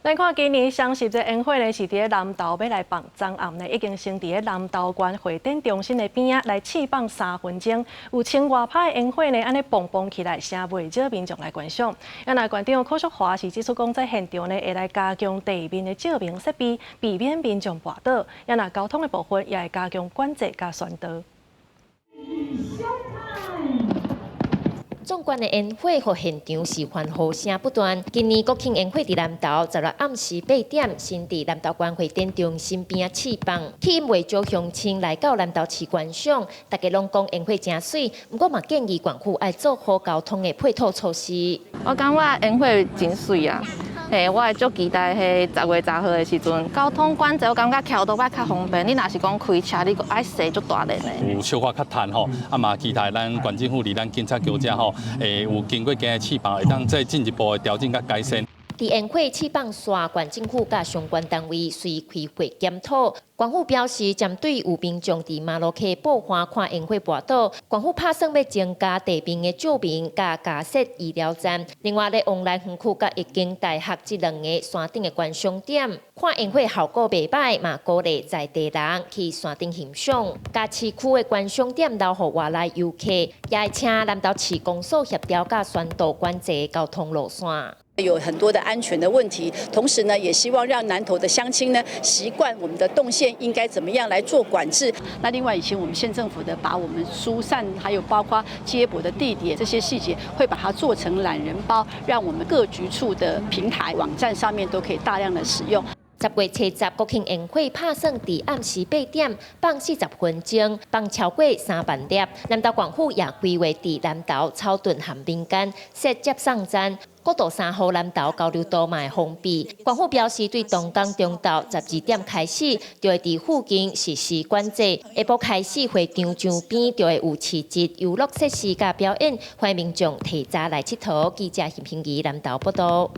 咱看今年雙十節煙火呢，是佇咧南投欲來放，昨暗呢已經先佇咧南投縣會展中心的邊仔來試放3分鐘，有千外拍的煙火呢，按呢磅磅起來，誠袂少民眾來觀賞。啊，若縣長柯淑華是指出講，在現場呢會來加強地面的照明設備，避免民眾跋倒。啊，若交通的部分也會加強管制佮宣導。壯觀的煙火予現場是歡呼聲不斷。今年國慶煙火佇南投16暗時8點，先佇南投縣會展中心邊仔試放，吸引袂少鄉親來到南投市觀賞。大家攏講煙火誠媠，毋過嘛建議縣府愛做好交通的配套措施。我感覺煙火真媠啊！嘿，我會足期待彼10月10號的時陣，交通管制我感覺橋頭擺較方便。你若是講開車，你閣愛踅足大輪的。有小可較趁吼，啊嘛期待咱縣政府佇咱警察局遮吼，會有經過今日試放，會當再進一步的調整佮改善。佇煙火試放煞，縣政府佮相關單位隨開會檢討。縣府表示，針對有民眾佇馬路溪步岸看煙火跋倒，縣府拍算欲增加地面的照明，佮加設醫療站。另外，咧旺來園區佮育英大學這兩个山頂的觀賞點，看煙火效果袂䆀，嘛鼓勵在地人去山頂欣賞。共市區的觀賞點留予外來遊客，也會請南投市公所協調佮宣導管制交通路線。有很多的安全的問題，同時呢，也希望讓南投的鄉親呢習慣我們的動線應該怎麼樣來做管制。那另外，以前我們縣政府的把我們疏散，還有包括接駁的地點這些細節，會把它做成懶人包，讓我們各局處的平台網站上面都可以大量的使用。10月70國慶煙火拍算佇暗時8點放40分鐘，放超過3萬粒。南投縣府也規劃佇南投草屯和民間設接送站，國道3號南投交流道嘛會封閉。縣府表示，對東港中晝12點開始，就會佇附近實施管制。下晡開始，會場周邊就會有市集、遊樂設施佮表演，歡迎民眾提早來𨑨迌。記者陳平儀南投報道。